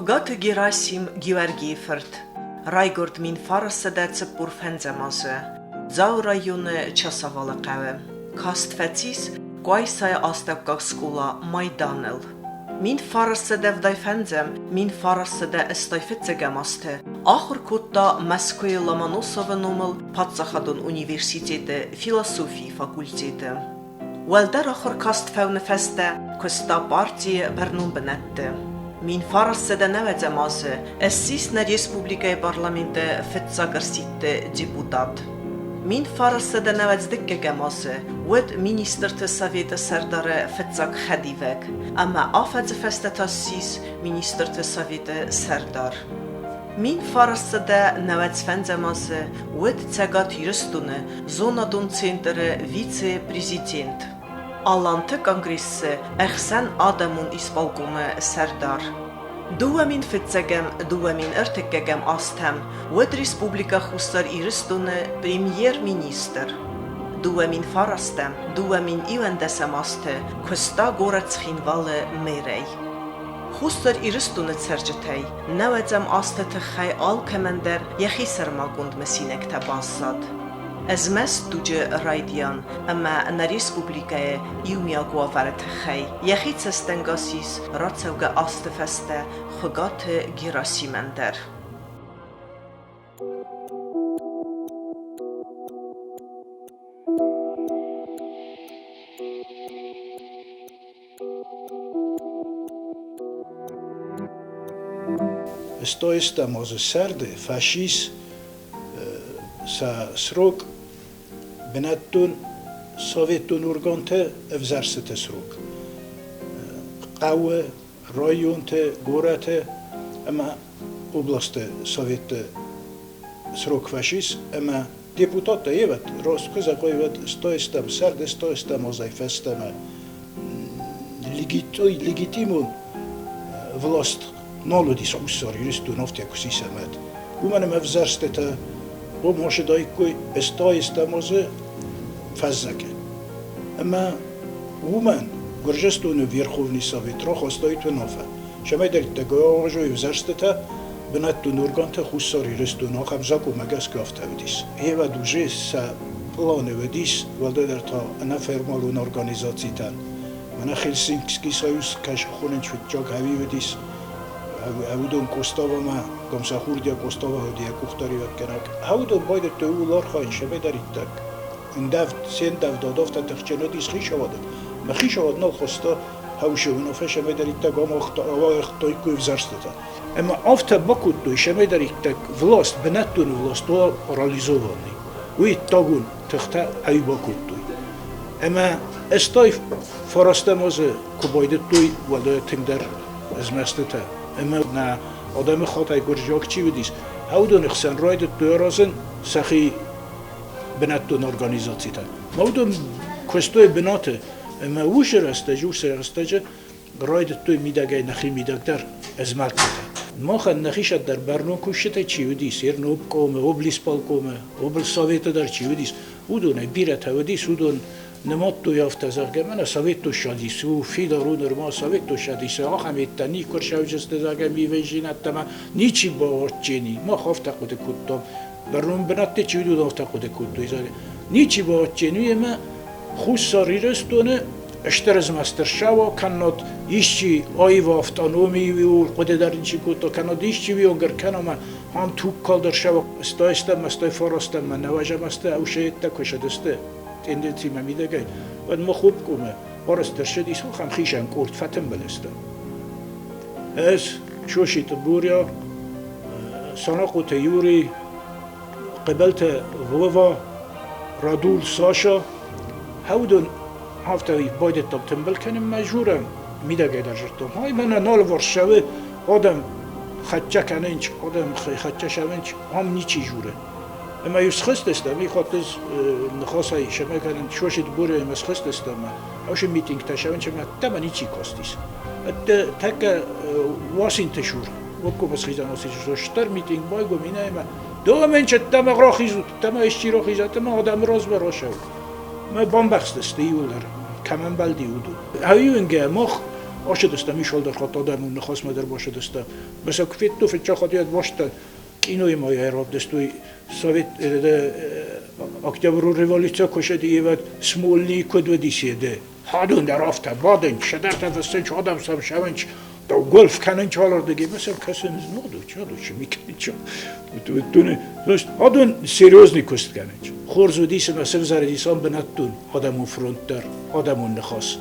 Хуыгаты Герасим Гиуӕргийы фырт райгуырд 1945 азы Дзауы районы Часавалы хъӕуы. Каст фӕцис Къуайсайы астӕуккаг скъола Майданыл. 1985 1985 азты ахуыр кодта Мӕскуыйы Ломоносовы номыл паддзахадон университеты философийы факультеты. Уӕлдӕр ахуыр каст фӕуыны фӕстӕ куыста партийы бӕрнон бынӕтты. 1990 азы ссис нӕ республикӕйы парламенты фыццаг ӕрсидты депутат. 1991 азы уыд министрты советы сӕрдары фыццаг хӕдивӕг ӕмӕ афӕдзы фӕстӕ та ссис министрты советы сӕрдар. 1995 азы уыд Цӕгат Ирыстоны зонадон центры вице-президент, Аланты конгрессы ӕхсӕнадӕмон исполкомы сӕрдар. 2001-ӕм, 2003 азтӕм уыд Республикӕ Хуссар Ирыстоны премьер-министр. 2009-ӕм, 2011 азты куыста горӕт Цхинвалы мэрӕй. Хуссар Ирыстоны цӕрджытӕй нӕуӕдзӕм азты тыххӕй алкӕмӕн дӕр йӕхи сӕрмагонд мысинӕгтӕ баззад. Ӕзмӕст дуджы райдиан ӕмӕ нӕ республикӕйы иумиаг уавӕры тыххӕй йӕхи цӕстӕнгас ис рацӕугӕ азты фӕстӕ Хуыгаты Герасимӕн дӕр. Стоистӕм азы сӕрды фӕцис сӕ срок бынӕттон советон органты ӕвзӕрстыты срок. Хъӕуы, районты, горӕты ӕмӕ областы советты срок фӕцис ӕмӕ депутаттӕ ивӕд, раст куы зӕгъой, уӕд стоистӕм сӕрды, стоистӕм азӕй фӕстӕмӕ легитимон власт нал уыдис Хуссар Ирыстон афтӕ куы сисӕмӕт. Уымӕн ӕмӕ ӕвзӕрстытӕ уым ацыдаиккой стайыстӕм азы фӕззӕджы. Ӕмӕ уымӕн Гуырдзыстоны Верховный Совет рахастаид уынаффӕ, цӕмӕйдӕриддӕр аразой ӕвзӕрстытӕ бынӕттон органты Хуссар Ирыстоны ахӕм закъонмӕ гӕсгӕ афтӕ уыдис. Гъевӕд уже сӕ пъланы уыдис, уӕлдайдӕр та ӕнӕформалон организацитӕн. Мӕнӕ Хельсинкский союз кӕй хонынц фыццаг ӕви уыдис, уыдон Коставамӕ, Гамсахурдиа Костава уыди йӕ къухдариуӕггӕнӕг. Уыдон байдыдтой ууыл архайын, цӕмӕйдӕриддӕр ӕндӕвд, се ндӕвдад афтӕ тыхджын уыдис хицауады. Мӕ хицауад нал хоста хӕусы уынаффӕ, цӕмӕйдӕриддӕр амагътаиккой ӕвзӕрстытӕ. Ӕмӕ афтӕ бакодтой, цӕмӕйдӕриддӕр власт, бынӕттон власт уа парализованный. Уый иттӕгон тыхтӕ ӕй бакодтой. Ӕмӕ ӕстай фарастӕм азы куы байдыдтой, уӕд тынгдӕр змӕстытӕ. Ӕмӕ нӕ адӕмы хатӕй гуырдзиаг чи уыдис, уыдоны хсӕн райдыдтой аразын сӕхи бынӕттон организацитӕ. Ма уыдон куыстой бынаты, ӕмӕ уыцы рӕстӕджы, уыцы рӕстӕджы райдыдтой мидӕгӕй нӕхи мидӕг дӕр ӕзмӕлдтытӕ. Махӕн нӕхицӕн дӕр бӕрнон кусджытӕ чи уыдис, Ернобкомы, облисполкомы, облсоветы дӕр чи уыдис, уыдонӕй бирӕтӕ уыдис, уыдон нымадтой афтӕ, зӕгъгӕ, мӕнӕ Советон Цӕдис у, фидар у нырма Советон Цӕдисы, ахӕм йедтӕ никуы ӕрцӕудзысты, зӕгъгӕ, мивӕйдзинӕдтӕ ничи бауадздзӕни. Мах афтӕ хъуыды кодтам. Бӕрнон бынӕтты чи уыд, уыдон афтӕ хъуыды кодтой, зӕгъгӕ, ничи бауадздзӕни ӕмӕ Хуссар Ирыстоны стыр змӕстырсауа, кӕннод исчи аив автономи хъуыды дӕр ничи кодта, кӕннод исчи уиогӕр кӕна ам тугкалд ӕрсӕуа. Стайстӕм, стай фарастӕм, нӕуӕзӕм сты, ӕвсӕйттӕ куы сыдысты тенденцимӕ мидӕгӕй, уӕд мах обкомы арӕзт ӕрцыдис ахӕм хизӕн къорд фӕтымбыл сты. Ӕз, Шошиты Боря, Санахъоты Юрий, Хъыбылты Вова, Радул Саша, уыдон афтӕ байдыдтам тымбыл кӕнынмӕ журӕм, мидӕгӕй дӕр зыдтам. Ай мӕнӕ нал Варшавы адӕм хӕццӕ кӕнынц, адӕм хӕццӕ цӕуынц, ам ничи журы. Ӕмӕ-иу схызтыстӕм, и хатт ӕз ныхасӕй семӕ кӕнын, Шошиты Боряимӕ схызтыстӕм, ӕмӕ митингтӕ цӕуынц ӕмӕ ӕддӕмӕ ничи кастис. Ӕдде тӕккӕ Уасинты сур, обкомы схизӕн Уасинты сур, стыр митинг байгом инӕ Дом ӕддӕмӕ рахизут, ӕддӕмӕ исчи рахизӕд ӕмӕ адӕмы размӕ рацӕут. Мӕ бамбӕхстысты иуылдӕр, кӕм ӕмбӕлди, уыдон. Ӕвиуынгӕ мах Ацыдыстӕм ис ӕлдархатт адӕмон ныхасмӕ дӕр бацыдыстӕм. Мӕ сӕ куы федтой, фыццаг хатт йӕ бӕстӕ кинойы ма йӕ равдыстой Совет Октябры революция куы ссыди, Смольный куыд уыдис еды. Хадон дӕр афтӕ бадынч, цыдӕртӕ фыссынч, адӕм сӕм цӕуынч, гольф кӕнынч алырдыгӕй. Мӕ сӕм кӕсын, надо, чадо, чи ми кӕнынч. Адон серьезный куыст кӕнынч. Хорз уыдис ӕмӕ сывзӕрдис ам бынӕттон адӕмон фронт дӕр, адӕмон ныхас.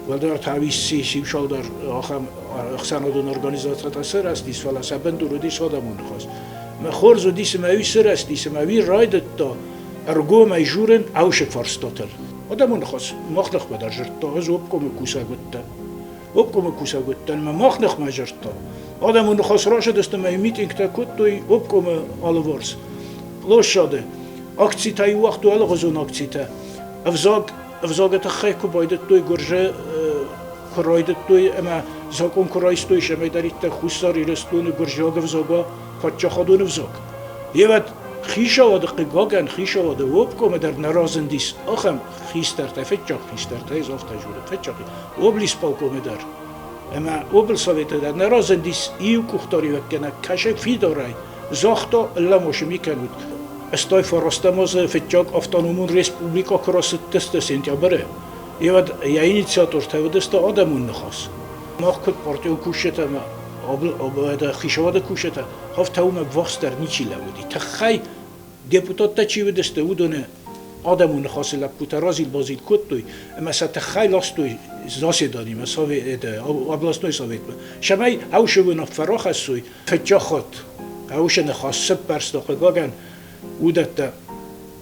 Уӕлдӕр та сиусалдӕр ахӕм ӕхсӕнадон организацитӕ сырӕзтис, фӕлӕ сӕ бындур уыдис адӕмон ныхас. Мӕ хорз уыдис ӕмӕ уый сырӕзтис ӕмӕ уый райдыдта ӕргомӕй журын ӕвсыг фарстатыл. Адӕмон ныхас мах ныхмӕ дӕр жырдта, ӕз обкомы кусӕг уыдтӕн. Обкомы кусӕг уыдтӕн ӕмӕ мах ныхмӕ жырдта. Адӕмон ныхас рацыдысты ӕмӕ митингтӕ кодтой обкомы алыварс площады. Акцитӕ-иу уагътой алыгъуызон акцитӕ. Ӕвзаг ӕвзагы тыххӕй куы байдыдтой гуырзы куы райдыдтой ӕмӕ закъон куы райстой, цӕмӕйдӕриддӕр Хуссар Ирыстоны гуырдзиаг ӕвзаг уа паддзахадон ӕвзаг. Евӕд хицауады хъыгагӕн хицауады обкомы дӕр нӕ разындис ахӕм хистӕртӕ, фыццаг хистӕртӕ, ӕз афтӕ зонын, фыццаг облисполкомы дӕр ӕмӕ облсоветы дӕр нӕ разындис иу къухдариуӕггӕнӕг кӕсӕг фидарӕй загъта, ламосы ми кӕнут. Стой фарастам азы фыццаг автономон республикӕ куы рацыдысты сентябры, уӕд йӕ инициатортӕ уыдысты адӕмон ныхас. Мах куыд партион кусджытӕ ӕмӕ хицауады кусджытӕ, афтӕ уымӕ ӕввахсдӕр ничи лӕууыди. Тыххӕй депутаттӕ чи уыдысты, уыдоны адӕмон ныхасы лӕппутӕ разил-базил кодтой ӕмӕ сӕ тыххӕй ластой заседанимӕ, областной советмӕ, цӕмӕй ӕвсы уынаффӕ рахӕссой. Фыццаг хатт ӕвсы ныхас сыппӕрста, хъыгагӕн, уыдӕттӕ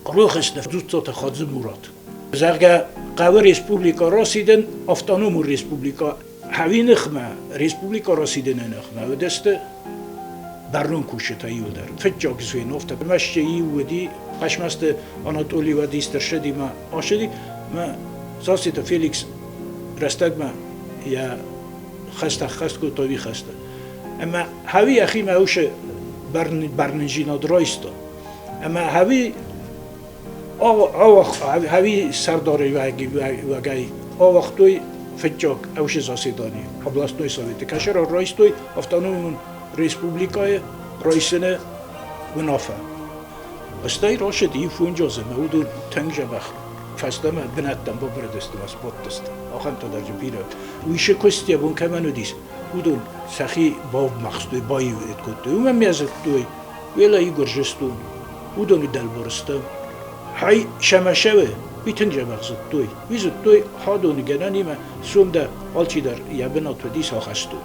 рохысты Дзуццаты Хадзымурат. Зӕгъгӕ, хъӕуы республикӕ расидын автономон республикӕ Хӕуи ныхмӕ, республикӕ расидыны ныхмӕ уыдысты бӕрнон кусджытӕ иуылдӕр. Фыццаг звеновтӕ Мӕскуыйы иу уыди, Хъӕцмӕзты Анатолий уӕд ссыди мӕ ацыди, мӕ Зассеты Феликс рӕстӕгмӕ йӕ хӕстӕ ӕххӕст кодта уый хӕстӕ. Ӕмӕ Хӕуи йӕхимӕ уыцы бӕрнындзинад райста. Ӕмӕ Хӕуи Хӕуи сӕрдариуӕгӕй ауагътой фыццаг ӕвсы заседани областной советы. Кӕсӕры райстой автономон республикӕйы райсыны уынаффӕ. Стӕй рацыд иу фондз ӕмӕ уыдон тынг дзӕбӕх фӕстӕмӕ бынӕттӕм бабырыдысты ӕмӕ сбадтысты. Ахӕмтӕ дӕр дзы бирӕ. Уый сӕ куыст йӕ бон кӕмӕн уыдис, уыдон сӕхи бавмӕхстой, баиу кодтой. Уымӕн ме дзырдтой, уӕлӕ Гуырдзыстон, уыдоны дӕлбар стӕм. Хай сӕмӕсӕвы, уый тынг дзӕбӕх зыдтой. Уый зыдтой хӕдоны гӕнӕнимӕ, сом дӕр алчидӕр йӕ бынат уыдис ахӕстоны.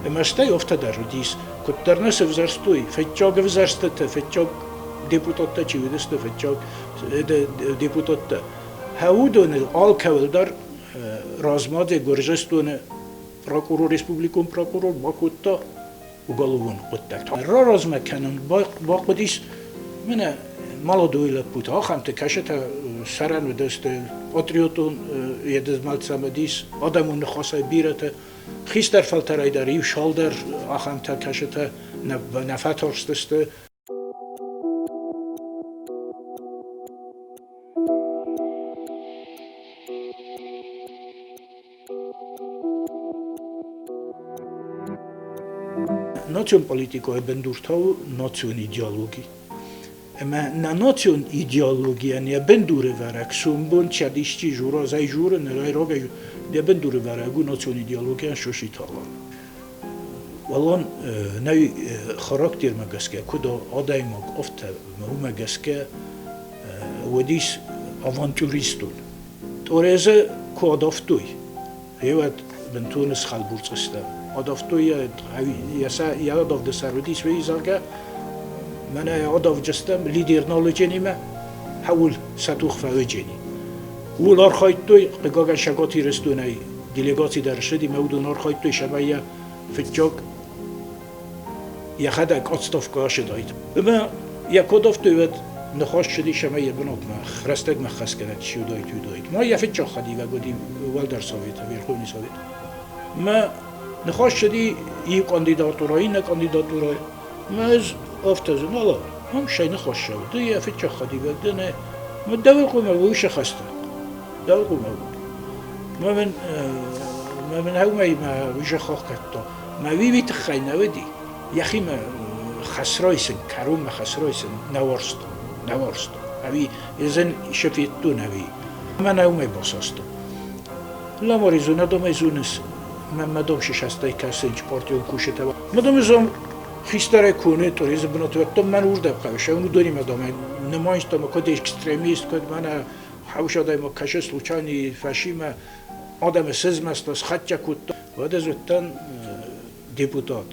Ӕмӕ стӕй афтӕ дӕр уыдис, куыддӕр нӕ сӕвзӕрстой, фыццаг ӕвзӕрстыты, фыццаг депутаттӕ чи уыдысты, фыццаг депутаттӕ. Уыдоныл алкӕуыл дӕр размӕ Гуырдзыстоны прокурор, республикон прокурор бакодта уголовон хъуыддӕгтӕ. Раразмӕ кӕнын бахъуыдис мӕнӕ молодой лӕппутӕ, ахӕмты кӕсытӕ сӕрӕн уыдысты, патриотон едызмӕлд сӕм уыдис, адӕмон ныхасӕй бирӕтӕ. Хистӕр фӕлтӕрӕй дӕр иу цалдӕр ахӕмтӕ кӕсытӕ нӕ фӕтарстысты. Национ политикӕйы бындур та у национ идеологи. Ӕмӕ нӕ национ идеологийӕн йӕ бындурӕвӕрӕг сомбон кӕд исчи жура, зӕй журы, нырӕй рагӕй йӕ бындурӕвӕрӕг у национ идеологийӕн Шошиты Алан. Алан нӕ характермӕ гӕсгӕ, куыд адӕймаг, афтӕ уымӕ гӕсгӕ уыдис авантюристон. Торезы куы адавтой, гъеуӕд бынтон схӕлбурцъ сты. Адавтой йӕ, йӕ адавды сӕр уыдис, уый, зӕгъгӕ, мӕнӕ адавджыстӕм лидер нал уыдженимӕ, хӕуыл сӕ тух фӕуыджени. Ууыл архайдтой, хъыгагӕн, Цӕгат Ирыстонӕй делегаци дӕр ссыди, мӕ уыдон архайдтой, цӕмӕй йӕ фыццаг йӕхӕдӕг отставкӕ ацыдаид. Ӕмӕ йӕ куы адавтой, уӕд ныхас цыдис ӕмӕ йӕ бынатмӕ рӕстӕгмӕ хӕсгӕнӕг чи уыдаид, уыдаид. Ма йӕ фыццаг хӕдивӕг уыди Уӕлдӕр Советы, Верховный Совет. Мӕ ныхас цыди иу кандидатурӕ, иннӕ кандидатурӕ. Мӕ ӕз афтӕ зын, ам сӕ ныхас цӕуы, ды йӕ фыццаг хӕдивӕг дӕ, нӕ. Мӕ дӕуыл хъуамӕ уый сӕ хӕстӕ. Дӕуыл хъуамӕ. Мӕ мын мӕ Мӕ мын уымӕй мӕ уый хохкӕдтон. Мӕ уый тыххӕй нӕ уыди. Йӕхимӕ хӕс райсын, кӕронмӕ хӕс райсын нӕ уарзтон, нӕ уарзтон. Ӕви езен ise федтон ӕви. Мӕнӕ уымӕй басастон. Ламори зонадомӕй зоныс, мӕнмӕ дом сисӕстӕй кӕсынч партион кусджытӕ. Мадам зон хистӕрӕй коны туризм бынаты уӕддӕр мӕн уырдӕм хъӕуы. Сӕ уыдонимӕ домӕ нымайынц ӕмӕ куыд экстремист, куыд мӕнӕ хӕус адӕймаг кӕсы случайный фӕсимӕ адӕмы сызмӕста, схӕццӕ кодта. Уӕд ӕз уыдтӕн депутат.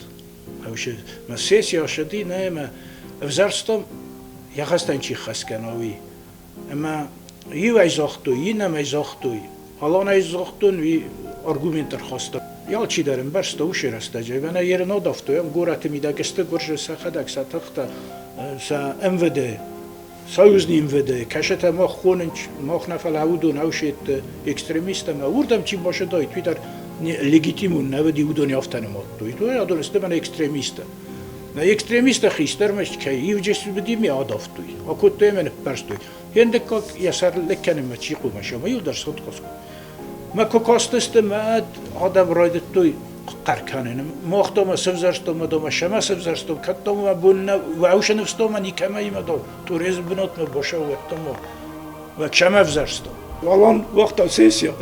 Мӕ сессия ссыди, нӕ ӕмӕ ӕвзӕрстам, йӕ хӕстӕн чи ххӕст кӕна, уый. Ӕмӕ иуӕй загътой, иннӕмӕй загътой, аланӕй загътон, уый аргумент ӕрхаста. Алчидӕр ӕмбӕрста уыцы рӕстӕджы. Мӕнӕ ерын адавтой, ам горӕты мидӕг сты гуырзы сӕхӕдӕг сӕ тыхтӕ, сӕ МВД, союзный МВД, кӕсӕтӕ мах хонынч, мах нӕ фӕлӕ уыдон ӕвсетты экстремисттӕ ӕмӕ уырдӕм чи бацыдаид, уый дӕр легитимон нӕ уыди, уыдон афтӕ нымадтой. Адон сты мӕнӕ экстремисттӕ. Нӕ экстремисттӕ хистӕрмӕ кӕй ивджы ме адавтой, акодтой ӕмӕ ныппӕрстой. Ендыккаг йӕ сӕр лыг кӕнынмӕ чи хъуамӕ ӕмӕ иу дӕр схуыдхъуыз. Мӕ куы кастысты, мӕ адӕм райдыдтой хъӕр кӕнын. Мах дома сӕвзӕрстон, мӕ дома сӕмӕ сӕвзӕрстон, кӕд дома бон нӕ уӕусы ныфстон, мӕ никӕмӕй мӕ дом туризм бынатмӕ бошӕ уӕдтон ма. Мӕ кӕмӕ ӕвзӕрстон. Алан уагъта сессия.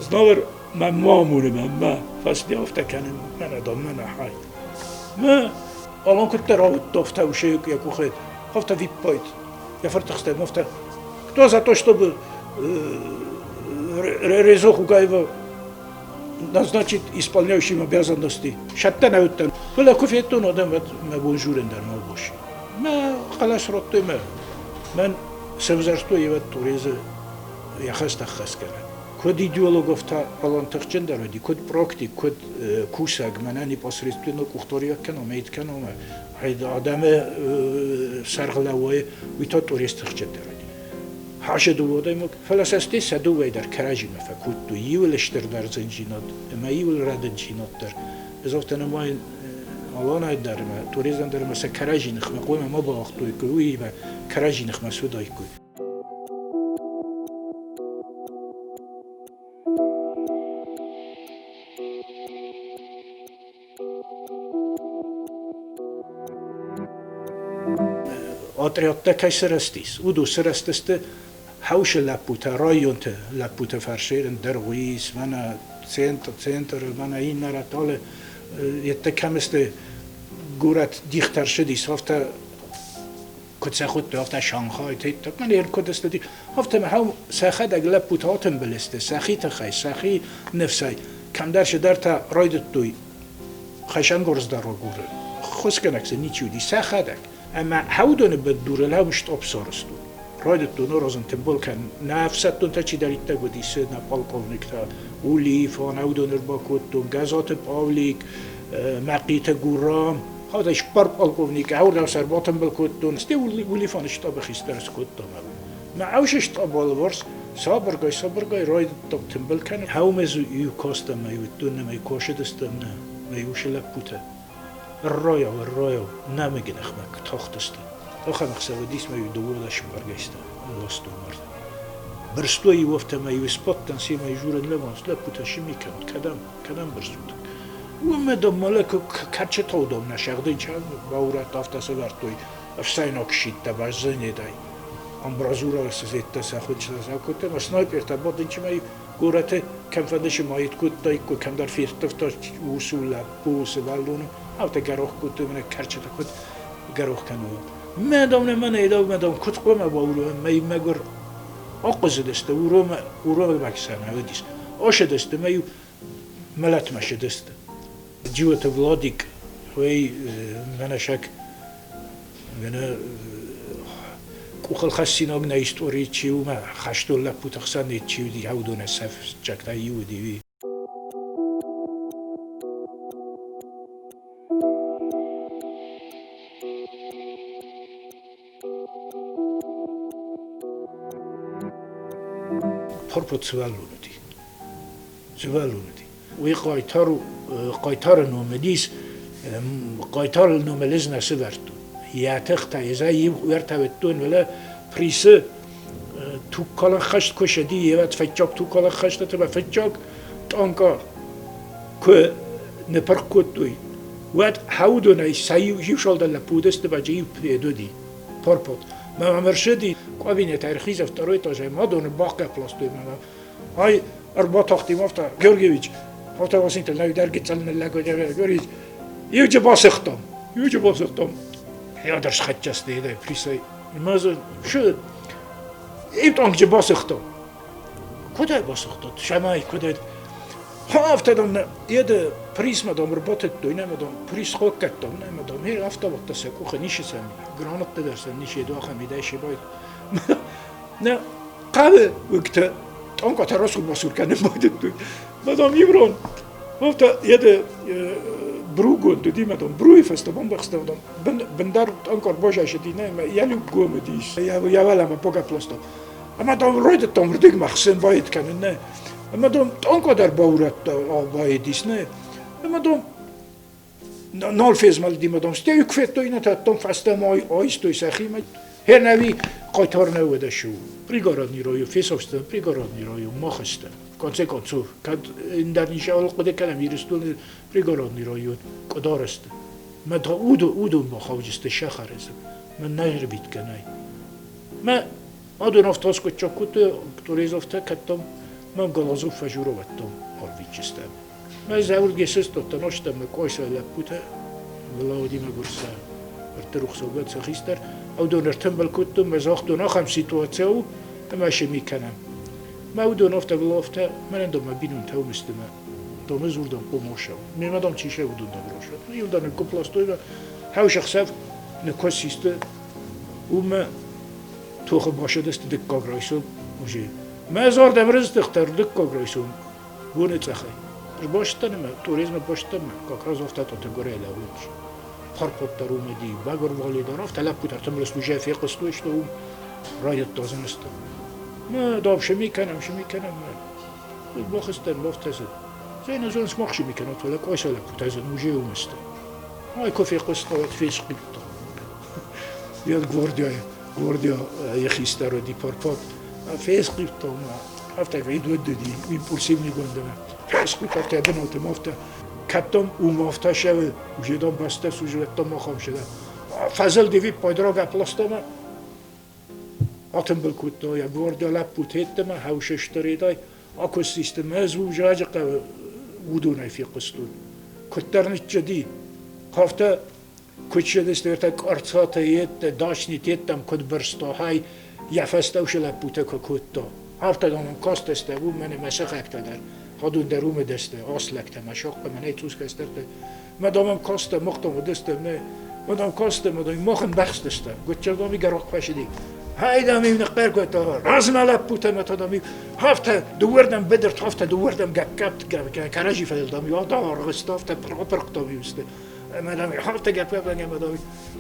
Знавер мӕ мамуны мӕ мӕ фӕсте афтӕ кӕнын, мӕнӕ дам, мӕнӕ хай. Мӕ Алан куыддӕр ауыдта, афтӕ усы йӕ къухы, афтӕ виппайд. Йӕ фыртыхстӕй афтӕ. Кто за то, чтобы Резо Хугаева назначить исполняющим обязанности? Сӕттӕ нӕ уыдтӕн. Фӕлӕ куы федтон адӕм, уӕд мӕ бон журын дӕр нал босси. Мӕ хъӕлӕс радтой мӕ. Мӕн сӕвзӕрстой ӕвӕд Торезы йӕ хӕстӕ ӕххӕстгӕнӕг. Куыд идеологов та Алан тыхджындӕр уыди, куыд практик, куыд кусӕг, мӕнӕ непосредственно къухдариуӕг кӕнон, мӕ кӕнон, адӕмы сӕргълӕууӕг, уый та Торез тыхджындӕр уыди. Хӕсы дыууӕ адӕймаг, фӕлӕ сӕ стӕй сӕ дыууӕйы дӕр кӕрӕдзимӕ фӕкодтой, иуыл стырдӕр зындзинад ӕмӕ иуыл рӕдыддзинад дӕр. Ӕз афтӕ нымайын, Аланӕй дӕр ӕмӕ Торезӕн дӕр ӕмӕ сӕ кӕрӕдзи ныхмӕ хъуамӕ ма бауагътой, уыимӕ кӕрӕдзи ныхмӕ суыдаиккой. Отрядтӕ кӕй сырӕзтис, уыдон сырӕзтысты хӕусы лӕппутӕ, районты лӕппутӕ фӕрсерын Дӕргъуис, мӕнӕ центр, центры, мӕнӕ иннӕ рӕталы, йедтӕ кӕм сты, горӕт дихтӕ рцыдис, афтӕ куыд сӕ хуыдтой, афтӕ Шанхай, теттӕ, мӕнӕ куыд сты, афтӕ мӕ сӕхӕдӕг лӕппутӕ атымбыл сты сӕхи тыххӕй, сӕхи ныфсӕй. Кӕмдӕр цыдӕртӕ райдыдтой хӕсӕнгарз дӕр агурын. Ххуысгӕнӕг сын ничи уыди, сӕхӕдӕг. Ӕмӕ хӕудоны бындурыл ӕм стъоп сарӕзтой. Райдыдтон аразын тымбыл кӕнын. Нӕ ӕфсӕддонтӕ чидӕриддӕр уыдис, нӕ полковниктӕ, Улиев, уыдон ӕрбакодтон, Гӕзаты Павлик, Мӕхъиты Гурам, Хатӕй цыппар полковник ӕвӕрдау сӕр батымбыл кодтон, стӕй Улифаны штабы хистӕр скодтам. Мӕ ӕвзӕрст алыварс сабыргай-сабыргай райдыдтам тымбыл кӕнын. Хъӕумӕ дзы иу кастӕн ӕмӕ уыдтон ӕмӕ косыдыстӕм нӕ мӕ усы лӕппутӕ. Ӕррайау, ӕррайау, нӕмыгы ныхмӕ тахтысты. Ахӕм ӕхсӕв уыдис мӕ иу дыууадӕс баргӕстӕ ластой мард. Бырстой иу афтӕмӕй-иу сбадтӕн семӕ журын лӕвӕнц лӕппутӕ сыми кӕнут, кӕдӕм, кӕдӕм бырсут? Уымӕ дам мӕлӕ кӕрчытау дам нӕ сӕгъдын баурӕдта, афтӕ сӕвӕрдтой ӕфсӕйнаг щиттӕ баззанедӕй. Амбразура сызедтӕ сӕ хуынчъытӕ кодтой ӕмӕ снайпертӕ бадынчымӕ горӕты кӕмфӕнды сымайд кодтаиккой, кӕмдӕр ферттывта усы лӕппу, сывӕллоны, афтӕ гӕрах кодтой мӕнӕ кӕрчытӕ куыд гӕрах кӕной. Мӕ дам нӕ мӕнӕ мӕ дам куыд хъуамӕ баурomӕ мӕ мӕгуыр ахъуызыдысты, уромӕ уромӕг сӕ нӕ уыдис. Ащыдысты мӕ-иу мӕлӕтмӕ ссыдысты. Джиоты Владик, уый мӕнӕ мӕнӕ къухылхӕссинаг нӕ истори чи у, мӕ хӕстон лӕппуты хсӕн чи уыди, уыдонӕй сӕ фыццӕгтӕй иу уыди уый. Пурпурт сывӕллон уыди. Сывӕллон уыди. Уый хъайтар у, хъайтары ном уыдис, хъайтары ном ыл ӕз нӕ сӕвӕрдтон. Йӕ тыхтӕ ӕз ӕй иу ӕртӕ уыдтон, фӕлӕ Присы тугкалӕн хӕст куы ссыди, йе фыццаг тугкалӕн хӕстыты фыццаг. Тъанка куы ныпырх кодтой, уӕд хӕудонӕй сӕ иу салдат лӕппу уыдысты баджы иу пед уыди, парпот. Мӕ мӕм ӕрсыди, кабинет ӕрхизӕ второй этажӕй ма доны бахъӕпп ластой мӕ. Ай ӕрбатахти афтӕ, Георгиевич, афтӕ Васинтыл нӕ дӕр гыццыл ныллӕг Георгиевич, иуджы басыгътам, иуджы басыгътам. Я дӕр схӕццӕ сты присӕй. Мӕ дзы шы иу танкджы басыгътам. Куыдӕй басыгътат? Сӕмӕй куыдӕй? Афтӕ дам, еды присмӕ дам ӕрбатыдтой, нӕ дам, прис хоккӕдтам, нӕ дам, хе автоматтӕ сӕ къухы ницы сӕм, гранаттӕ дӕр сӕм ницы, ахӕм идӕй се байд. Нӕ хъӕуы уынгтӕ тъанкъатӕ расур-басур кӕнын байдыдтой. Мадам Еврон, афтӕ еды бругонд уыди, мадам бруйы фӕстӕ бамбӕхста, мадам бындар тъанкъар базайсыди, нӕ, йӕ люкгом уыдис, йӕ уӕлӕмӕ багӕпп ласта. Ӕмӕ дам райдыдтам рдыгмӕ хсӕн байд кӕнын, нӕ. Ӕмӕ дам тъанкъа дӕр баурӕдта байдис, нӕ. Ӕмӕ дам нал фезмӕлди, ма дам стӕй куы федтой, нӕ та дам фӕстӕмӕ айстой сӕхимӕ. Хернӕви хъайтар нӕ уыдысу. Пригородный район, фесӕфтӕн пригородный район мах сты. В конце концов, кӕд ӕндӕр ничӕуыл хъуыды кӕнӕм Ирыстоны пригородный район Къуыдары сты. Мӕ та уыдон бахауджысты сахары мӕ нӕ ӕрвитгӕнӕй. Мӕ адон автоскъуыддзаг кодтой, Турезовтӕ кӕддӕм мӕ Голозов фӕжуровӕттӕм арвитджыстӕм. Мӕ Зауырге сыстадтӕн остӕм мӕ къойсай лӕппутӕ, Владимир Гурса, ӕртӕрухсаугӕ сӕ хистӕр, уыдон ӕртымбыл кодтон, мӕ загътон, ахӕм ситуаци у, ӕмӕ се ми кӕнӕм. Мӕ уыдон афтӕ афтӕ, мӕнӕн дам мӕ бинонтӕ уым сты мӕ домы дзурдам хъомосау. Мемӕ дам чи сӕ уыдон дам росат. Иу дам ныггуыпп ластой мӕ хӕусӕхсӕв ныккуыссисты Уымӕ тохы бацыдысты дыккаг райсом уже. Мӕ зӕрдӕ ӕрыздӕхт дыккаг райсом боны цъӕхӕй. Сбастӕн ӕмӕ туризмы бастӕн ӕмӕ как раз афтӕ горӕй лӕууыдис. Паркот дӕр уым уыди, Багурвали дӕр, афтӕ лӕппутӕ ӕртымбыл уже фехъуыстой, что уым райдыдта зынысты. Мӕ дам шеми кӕнӕм, шеми кӕнӕм. Бахызтӕн, бафтӕ дзы. Зӕй нӕ зоныс, мах шеми кӕнут, фӕлӕ къуайса лӕппутӕ дзы уже уым сты. Ай куы фехъуыста, уӕд фесхъиудта. Йӕ гвардияйы гвардияйы хистӕр уыди Парпат. Фесхъиудта ма, афтӕ федуыди, импульсивныйгондӕмӕ. Фесхъиудта афтӕ бынаты афтӕ. Кӕддӕм уым афтӕ сӕвы, уже дам бӕстӕ сужеттам махам сӕдӕ. Фӕзылди виппайды рагӕпп ласта ма атымбыл кодта йӕ гвардия лӕппуты йеддӕмӕ хӕусыстыредай акуыстисты мӕ зузаджы хъӕуы уыдонӕй фехъуыстон. Куыддӕр ныччыди, афтӕ куыд сыдысты къӕрцатӕ йедтӕ, дачнит йедтӕм куыд бырста, хай йӕ фӕстӕусы лӕппутӕ куы кодта. Афтӕ дам ын кастысты, уымӕн ӕмӕ сыхӕгтӕ дӕр, хӕдон дӕр уымӕ дӕсты, ас лӕгтӕ мӕ сахъхъы мӕнӕй цъус кӕстӕртӕ. Мӕ дам ӕм кастӕ, мах дам уыдысты, мӕ мӕ дам кастӕ, мӕ дам мах ӕмбӕхстыстӕм. Гуыччырдам и гӕрах фӕсыди. Хай дам им ныхъхъӕр кодта, размӕ лӕппутӕ мӕ та дам афтӕ дыууӕрдӕм быдырт, афтӕ дыууӕрдӕм гӕпп-гӕпп кӕрӕдзи фӕдыл дам адаргъ афтӕ пырх дам сты. Ӕмӕ дам афтӕ гӕпп-гӕпп ӕмӕ дам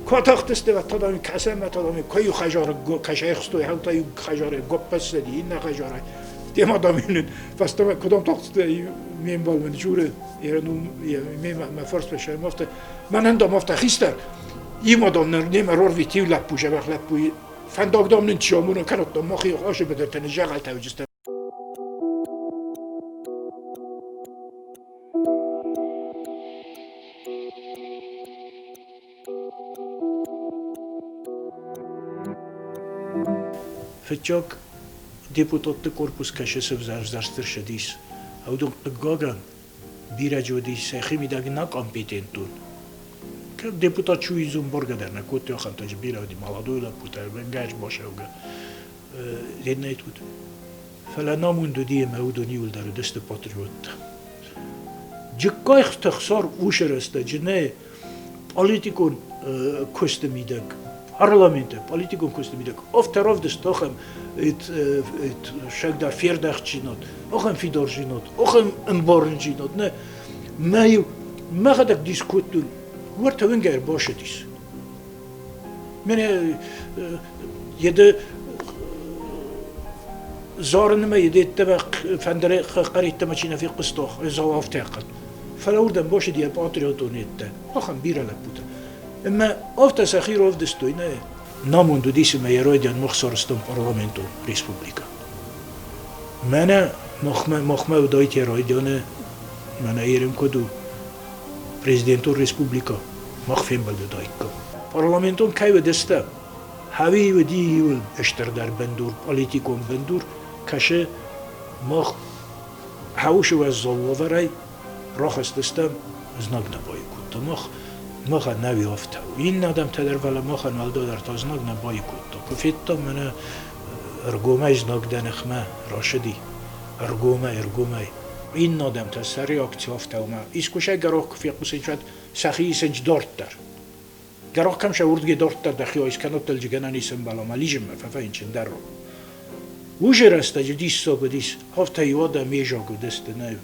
куы атахтысты, уӕд та дам кӕсӕм, ӕмӕ та дам куы иу хӕдзары кӕсӕхстой, ау та иу хӕдзары гопп ссыди, иннӕ хӕдзары. Тема дам фӕстӕмӕ куыдӕм тахтысты, ме мбал мын дзуры, мӕ фарсмӕ афтӕ, мӕнӕн дам афтӕ хистӕр, има дам немӕ рорвит иу лӕппу, зӕбӕх лӕппуйы фӕндаг дам нын чи амона, кӕнӕд дам мах ашы быдыртӕ ныззӕгъӕлтӕ уыдзыстӕм. Фыццаг депутатты корпус кӕсы сывзӕрст ӕрцыдис. Уыдон, хъыгагӕн, бирӕ уыдис сӕхимидӕг нӕкомпетентон. Кӕд депутат чуизун бӕргӕ дӕр нӕ кодтой, ахӕмтӕ бирӕ уыди молодой лӕппутӕ, гӕс басӕугӕ. Леднӕйт уыд. Фӕлӕ намонд уыди ӕмӕ уыдон иуылдӕр уыдысты патриоттӕ. Джыккайты Ӕхсар уыцы рӕстӕджы нӕ политикон куысты мидӕг, парламенты политикон куысты мидӕг афтӕ равдыста ахӕм сӕгдар фердӕхтдзинад, ахӕм фидардзинад, ахӕм ӕмбарындзинад. Нӕ, мӕ-иу мӕхӕдӕг дис кодтон, уӕртӕ уынгӕ ӕрбацыдис. Мӕнӕ еды зарынмӕ едеттӕмӕ фӕндыры хъӕреттӕмӕ чи нӕ фехъуыста, зауафтӕ Фӕлӕ уырдӕм бацыди йӕ патриотон едтӕ, ахӕм бирӕ лӕппутӕ. Ӕмӕ афтӕ сӕхи равдыстой, нӕ намонд уыдис ӕмӕ йӕ райдиан мах сарӕзтам парламентон республикӕ. Мӕнӕ Махмӕ уыдаид йӕ райдианы, мӕнӕ Ирын куыд у, президентон республикӕ, мах фембӕлд уыдаиккам. Парламентон кӕй уыдыстӕм, хӕви уыди иуыл стырдӕр бындур, политикон бындур, кӕсы мах хӕусы уӕззау уавӕрӕй рахызтыстӕм, знаг нӕ баиу кодта. Мах махӕн нӕ уи афтӕ у. Иннӕ адӕмтӕ дӕр, фӕлӕ махӕн уӕлдайдӕр та знаг нӕ баиу кодта. Куы федтам, мӕнӕ ӕргомӕй знаг дӕ ныхмӕ рацыди, ӕргомӕй, ӕргомӕй. Иннӕ адӕмтӕ сӕ реакци афтӕ у, ӕмӕ искуы сӕ гӕрах куы фехъусынц, уӕд сӕхи исынц дарддӕр. Гӕрах кӕм сӕ уырдыгӕй дарддӕр дӕхи айс, кӕннод дӕлджыгӕнӕн исӕмбӕла ӕмӕ лизынмӕ фӕфӕйнчын дӕр. Уыцы рӕстӕджы диссаг уыдис, афтӕ иу адӕм ме заг уыдысты, нӕ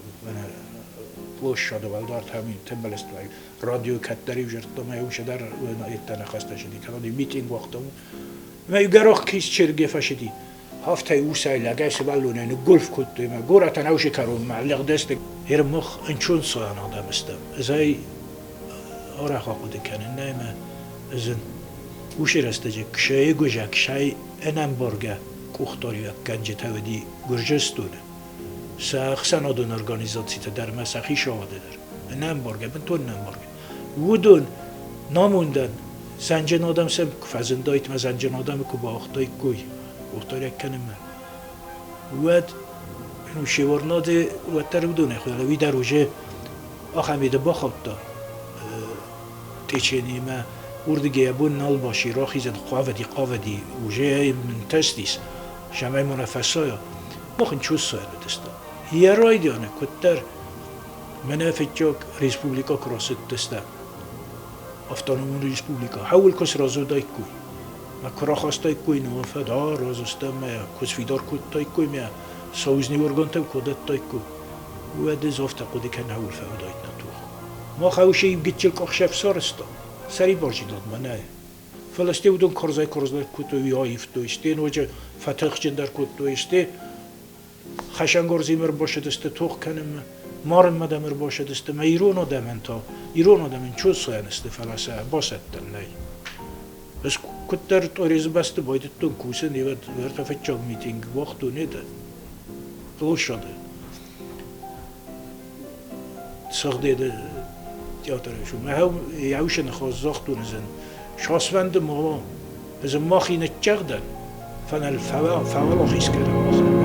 площады уӕлдӕр тымбылысты радио кӕддӕр-иу зӕрдта, ӕмӕ иу цыдӕр йедтӕ ныхӕстӕ сыди, кӕннод митинг уагъта. Ӕмӕ иу гӕрах кис черге фӕсыди. Афтӕ усӕй лӕгӕй сывӕллонӕй ныггуылф кодтой ӕмӕ горӕтӕн ӕвзы кӕронмӕ лыгъдысты. Ермох ӕнцон цуан адӕм стӕм. Ӕз ӕй арӕх ахъуыды кӕнын, нӕ ӕмӕ ӕз ын уыцы рӕстӕджы ксӕйы гуызӕг сай ӕнӕмбаргӕ къухдариуӕггӕнджытӕ уыди Гуырдзыстоны. Сӕ ӕхсӕнадон организацитӕ дӕр ӕмӕ сӕ хицауады дӕр. Ӕнӕмбаргӕ, бынтон ӕнӕмбаргӕ. Уыдон намондӕн зӕнджын адӕм сӕм куы фӕзындаид ӕмӕ зӕнджын адӕмы куы бауагътаиккой къухдариуӕг кӕнынмӕ, уӕд се уӕддӕр уыдонӕй хуыздӕр, уый дӕр уже ахӕм еды бахаудта течениимӕ, уырдыгӕй абон нал баси рахизӕн хъавыди, хъавыди, уже нтӕстис, цӕмӕй ма нӕ фӕсайа. Мах ын чуссайӕн уыдыстӕм. Йӕ райдианы куыддӕр мӕнӕ фыццаг республикӕ куы рацыдыстӕм, автономон республикӕ, хӕуыл куы сразы уыдаиккой, мӕ куы рахастаиккой нӕ фӕд, разы стӕм мӕ куы сфидар кодтаиккой мӕ союзный органтӕм куы адӕттаиккой, уӕд ӕз афтӕ хъуыды кӕнын хӕуыл фӕуыдаид нӕ тох. Мах ӕвӕсӕй гыццыл къахсӕф сарӕзтам, сӕрибардзинадмӕ нӕ. Фӕлӕ стӕй уыдон карзӕй-карздӕр кодтой, уый аивтой, стӕй ноджы фӕтыхджындӕр кодтой, стӕй хӕсӕнгарзимӕ ӕрбацыдысты тох кӕнынмӕ, марынмӕ дӕм ӕрбацыдысты ӕмӕ ирон адӕмӕн та, ирон адӕмӕн чосойӕн сты, фӕлӕ сӕ басӕттӕн нӕй. Ӕз куыддӕр Тъорезы бӕсты байдыдтон кусын, уӕд уӕртӕ фыццаг митинг уагътон это площады. Сыгъдеды театры мӕ еусы ныхас загътон ӕз ын, Сасвӕнды ма уа, ӕз ын мӕхи ныццӕгъдӕн, фӕлӕ фӕуӕлахиз кӕнӕм махӕн.